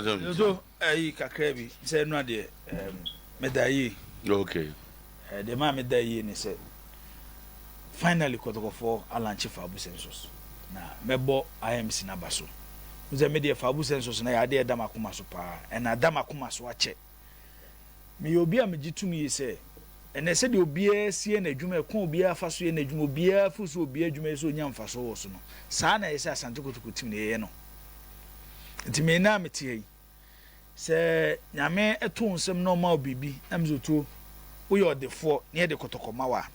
So ayi kakra bi sɛ ɛno adeɛ meda yie. Okay. Deɛ maa meda yie ne sɛ finally Kɔtɔkɔfoɔ alaunch Fabu census na mɛbɔ IMC n'aba so. Sɛ me deɛ, Fabu census na yɛ adeɛ ɛda m'akoma so paa, ɛna ɛda m'akoma so akyɛ. Meyɛ obi a megye tum yie sɛ ɛnɛ sɛdeɛ obiara sie n'adwuma, ɛkɔn obiara fa so yɛ n'adwuma, obiara firi so, obiara adwuma yɛ sɛ onya mfasoɔ wɔ so no, saa na ɛyɛ sɛ Asante Kotoko team na yɛyɛ no. Nti me na mete ha yi, sɛ Nyame ɛto nsɛm na ɔma wo biribi na mesɛ otuo woyɛ ɔdefoɔ na yɛde Kɔtɔkɔ ma wo a,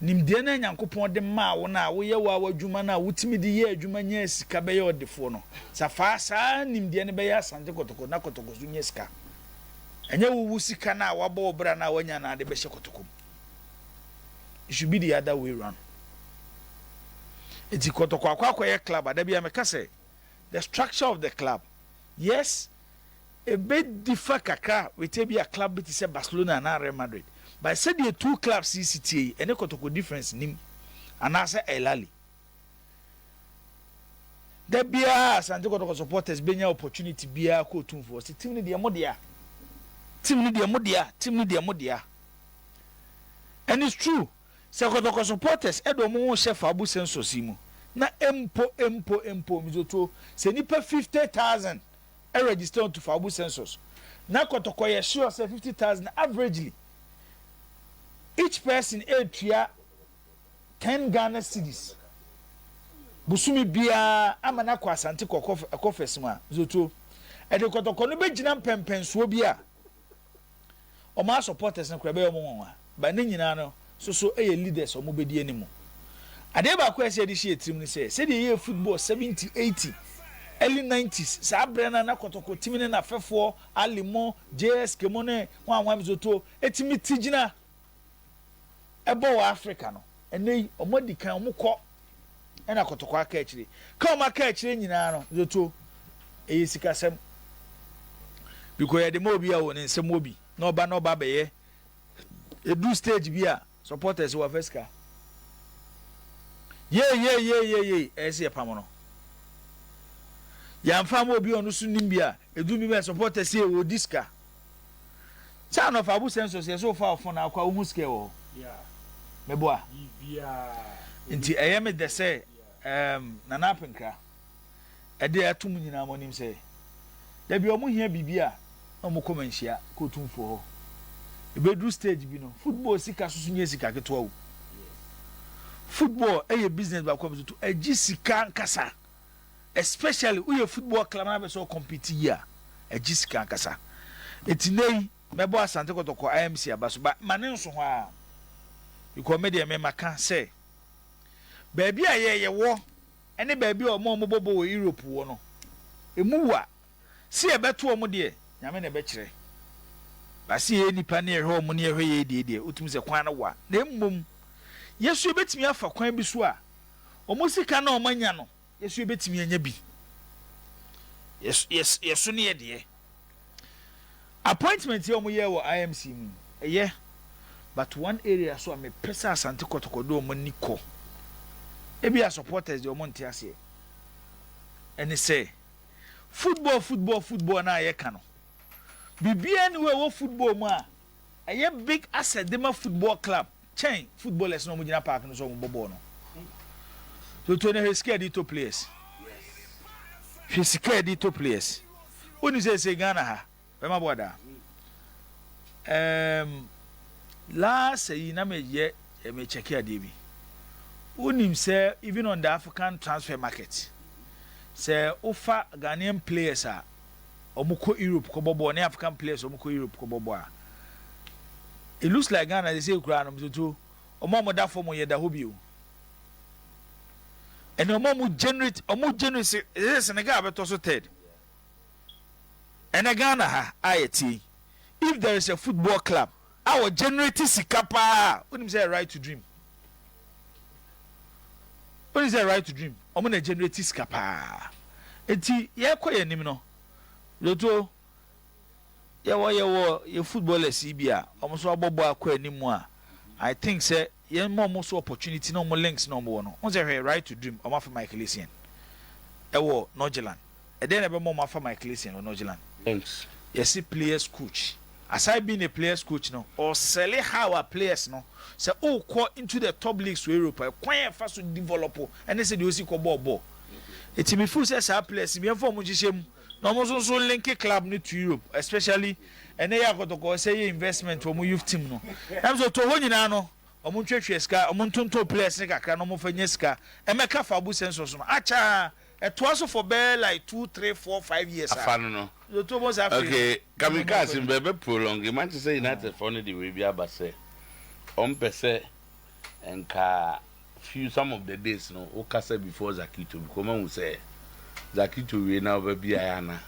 nimdeɛ no a Nyankopɔn de maa wo no a woyɛ wo a w'adwuma no a wotumi de yɛ adwuma nya sika bɛyɛ ɔdefoɔ no, sa fa saa nimdeɛ no bɛyɛ Asante Kɔtɔkɔ na Kɔtɔkɔ so nya sika. Ɛnyɛ wo wo sika no a wabɔ wo bra no a wanya no ade bɛhyɛ Kɔtɔkɔ mu. It should be the other way round. Nti Kɔtɔkɔ akɔyɛ club a da bi a meka sɛ the structure of the club, yes, ebe differ kakra with ebi a club bi te sɛ Barcelona anaa Real Madrid, but sɛdeɛ two clubs yi si tie yi, ɛne Kɔtɔkɔ difference nim anaasɛ Al Ahly. Da biara Asante Kɔtɔkɔ supporters benya opportunity biara kɔ Otumfoɔ sɛ team no deɛ mo dea, team no deɛ mo dea, team no deɛ mo dea. And it's true sɛ Kɔtɔkɔ supporters ɛde wɔn ho hyɛ Fabu census yi mu na mpo mpo mpo mizoto sɛ nipa 50,000 ɛregister onto Fabu census na Kɔtɔkɔ yɛ sure sɛ 50,000, averagely each person etua 10 Ghana cedis busumi biara ama no akɔ Asante kɔkɔ ɛkɔ fɛs mu a, zoto ɛde Kɔtɔkɔ no bɛgyina mpɛmpɛnsoɔ bi a ɔmo a supporters no kora ɛbɛyɛ ɔmo nwanwa. Ba ne nyinaa no soso ɛyɛ leaders ɔmo bɛdi anim. Adeɛ baako a ɛsɛ yɛde hyɛ tirim no sɛ sɛdeɛ yɛyɛ football 70, 80, early 90s, saa berɛ no na Kɔtɔkɔ team ne n'afɛfoɔ Ali mo, JSK mo ne hwanhwam zoto ɛtumi ti gyina ɛbɔ wɔ Africa no, ɛnɛ yi ɔmo adi kan ɔmo kɔ ɛna Kɔtɔkɔ aka akyire ka. Ɔmo aka akyire nyinaa no zoto ɛyɛ sikasɛm, because yɛde ma obi a wɔ ne nsɛm wɔ bi na ɔba na ɔba bɛyɛ edu stage bi a supporters wɔ afɛ sika yee yee yee yee yee, ɛyɛ sɛ yɛpam no, yɛnfa ma obi a ɔno so nim bi a edu bi bɛ supporters yɛ wɔ di sika sɛ anɔfa abu census yɛ sɛ ofa ɔfon na akɔ a wohu sika wɔ hɔ mɛboa. Nti ɛyɛ me dɛ sɛ Nana Apenkra ɛde ɛto mu nyinaa mo anim sɛ dabi ɔmo hia biribi a na ɔmo kɔ Manhyia kɔ Otumfoɔ hɔ. Ebeduru stage bi no, football sika soso nyɛ sika ketewa o. Football ɛyɛ business baako a bɛtutu ɛgye sika nkasa, especially woyɛ football club na bɛ sɛ ɔcompete yi a, ɛgye sika nkasa. Eti ne yi mɛbɔ Asante Kɔtɔkɔ IMC aba so ba ma ne nso hɔ a, because me deɛ mɛma ka sɛ baabi a yɛyɛ wɔ ɛne baabi a ɔmo a ɔmo bɔbɔ wɔ Europe wɔ no emu wa si yɛbɛto ɔmo deɛ, Nyame na ɛbɛkyerɛ baasi. Yɛ nipa ne yɛhwɛ ɔmo ne yɛhwɛ yɛ deɛ wotumi sɛ kwan no wa, na mmom yɛso yɛbɛtumi afa kwan bi so a ɔmo sika na ɔmo anya no, yɛso yɛbɛtumi anya bi. Yɛso ne yɛ deɛ appointment yɛ ɔmo yɛ wɔ IMC mu ɛyɛ, but one area so a mepɛ sɛ Asante Kɔtɔkɔ de ɔmo ani kɔ, ebi a supporters deɛ ɔmo nte aseɛ, ɛne sɛ football, football, football na yɛka no, biribiara ni hɔ a ɛwɔ football mu a ɛyɛ big asset de ma football club kyɛn footballers na ɔmo gyina park no so ɔmo bɔ bɔɔl no. Toto ne hwɛ sika yɛde to players, hwɛ sika yɛde to players. Woni sɛ Ghana ha bɛma bɔ ɔda last yi na meyɛ mekyɛke adeɛ bi, wonim sɛ even on the African transfer market, sɛ wofa Ghanaian players a ɔmo kɔ Europe kɔbɔ bɔɔl ne African players ɔmo kɔ Europe kɔbɔ bɔɔl a, it looks like Ghana de sɛ ekura no toto ɔmo a ɔmo da fam yɛ da hɔ bio. Ɛnna ɔmo generate sɛ Senegal bɛtɔ so third. Ɛnɛ Ghana ha a yɛtie, if there is a football club a wɔ generate sika paa, wonim sɛ Right to Dream, wonim sɛ Right to Dream ɔmo na generate sika paa. Eti yɛkɔ yɛn anim no, loto yɛwɔ yɛ footballers yi bi a ɔmo nso abɔ bɔ akɔ anim a, I think sɛ yɛn mo ɔmo so opportunity na ɔmo links na ɔmo wɔ no, wɔn sɛ hwɛ Right to Dream, ɔmo afa Michael Essien ɛwɔ Nordsjaelland. Ɛdeɛn na ɛbɛma wɔn afa Mike Leeson wɔ Nordsjælland? Thanks. Yɛse players coach. Aside being a players coach no, ɔsɛle how a players no, sɛ wokɔ into the top leagues wɔ Europe a, ɛkwan a ɛfa so develop ɛne sɛdeɛ wosi kɔ bɔɔ bɔɔl. Eti me feel sɛ saa players bi yɛmfa wɔn nhyehyɛ mu na wɔn nso nso linke club no to Europe, especially ɛnɛ yi a Kɔtɔkɔ sɛ yɛ investment wɔ wɔn youth team no. Ɛm sɛ to hɔ nyinaa no, wɔn ntwatwa sika, wɔn ntontɔn players no kakra na wɔn fa nya sika ɛmɛka Fabu census no. Akyɛ a ɛtoa so for bɛyɛ like 2, 3, 4, 5 years a. Afa no no. Otu bɔ sɛ afei. Okay, Kamikaze mbɛ bɛ prolong Manchester United fɔ no de wei bi aba sɛ ɔmpɛ sɛ nka few some of the days no wokasa before Zakito, because ɔmahu sɛ Zakito wie na ɔba bi ayɛ ana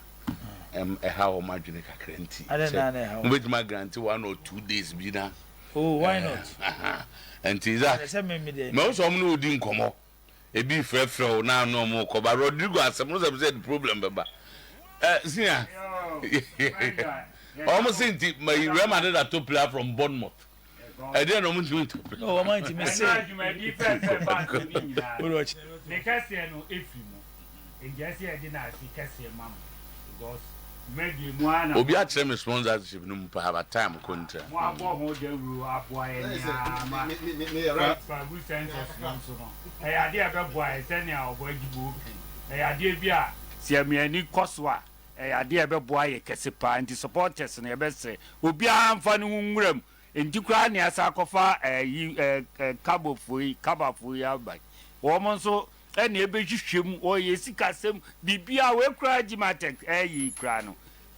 ɛha wɔn adwene kakra, nti Adɛn sɛ na na ɛha wɔn? mobɛtumi agrant 1 or 2 days bi na Oh, why not? Nti Zak Sɛ me deɛ. Mɛ wosɛ ɔmo ne wodi nkɔmmɔ, ebi frɛfrɛ wo na ano ɔmo kɔ ba Rodrigo asɛm no sɛ de problem bɛba ɛ sia ɔmo se nti ma yi Real Madrid ato player from Bournemouth, ɛdeɛ na ɔmo ntumi nto player. No, wɔn ntumi se. Ɛna dwumadi fɛfɛ ba ase ne nyinaa Wode ɔkyerɛ. Ne kɛseɛ no ɛfiri mu nti ɛsɛ yɛde no ase kɛseɛ ma mo because dwumadie mu ara na Obi akyerɛ me sponsorship no mu paa, but time kɔ ntia. Mo abɔ ho dawuro aboa yɛ nea ma fabu census no nso no, ɛyɛ adeɛ a ɛbɛboa yɛ sɛnea ɔbɔ agyibo kan. Ɛyɛ adeɛ bi a sɛ yɛmiani kɔ so a, ɛyɛ adeɛ a ɛbɛboa yɛ kɛse paa. Nti supporters no, yɛbɛsrɛ obiara mfa ne ho nwura mu. Nti koraa nea asa akɔfa ɛyi ɛ ɛ kabofoɔ yi, kabafoɔ yi aba yi, wɔn nso ɛna ɛbɛhwehwɛ mu, wɔyɛ sikasɛm biribiara. Wei koraa gyimatek ɛyɛ koraa no,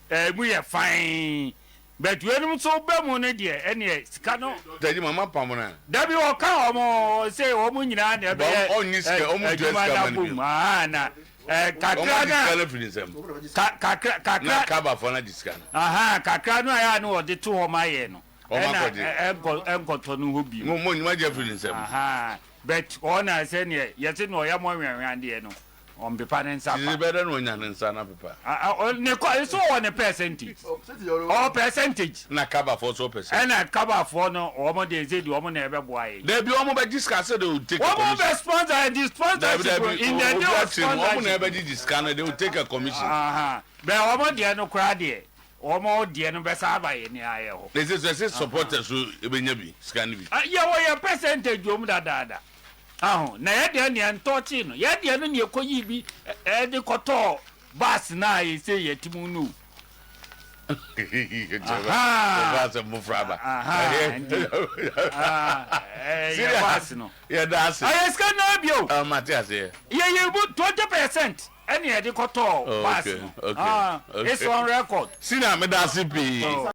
ɛmu yɛ fine, but weinom nso bɛ mu no deɛ, ɛneɛ sika no. Tɛgye mama pam na. Dabi, ɔka wɔn sɛ wɔn nyinaa na ɛbɛyɛ Ɔnyi sika, ɔmo tua adwuma sika na ma no bom bio. aa na Ɔmo kakra agye na sika no afiri ne nsam. Kakra Na kakra. kabafoɔ no agye sika no. Aha kakra no a yɛ a na wɔde to hɔ ma yɛ no, Ɔmo ɛna akɔgye. ɛnkɔ ɛnkɔtɔ no hɔ bio. Mo nyuma agye afiri ne nsam. Aha, but ɔna sɛ neɛ yɛte na ɔyɛ mɔ hwɛhwɛadeɛ no, ɔmpepa ne nsa Sisi pa. bɛdɛ na onya ne nsa na pepa. Ne kɔ so wɔ ne percentage, ɔwɔ percentage. Na kabafoɔ so ɔpɛ sɛ. Ɛna kabafoɔ no, wɔn de ɛsɛ di wɔn na ɛbɛboa yɛ. Dabi, ɔmo bɛgye sika sɛ they will take a Wɔn commission. bɛ sponsor nti Dabi sponsorship dabi, in the obi day of akyerɛ mu, ɔmo na sponsorship. ɛbɛgye sika no, they will take a commission. Aha, bɛ wɔn deɛ no koraa deɛ, wɔn deɛ no bɛsa aba yɛ ne ayɛ hɔ. Na ɛsɛ supporters so ebɛnya bi sika no bi. Ah, yɛwɔ yɛ percentage wɔ mu dadaada aho, na yɛ deɛ nea ntɔkye no, yɛ deɛ no nea ɛkɔ yi bi ɛde kɔtɔɔ bus na a yɛsɛ yɛ ti mu no. Ɔfa asɛm foforɔ aba. Aha, nti yɛ bus no. Yɛda ase. Ayɛ sika naa bio. Mate aseɛ. Yɛyɛ mu 20% ɛne yɛde kɔtɔɔ Oh, bus okay, no. okay, Ah, okay. It's on record. Sina, meda ase pii. Oh.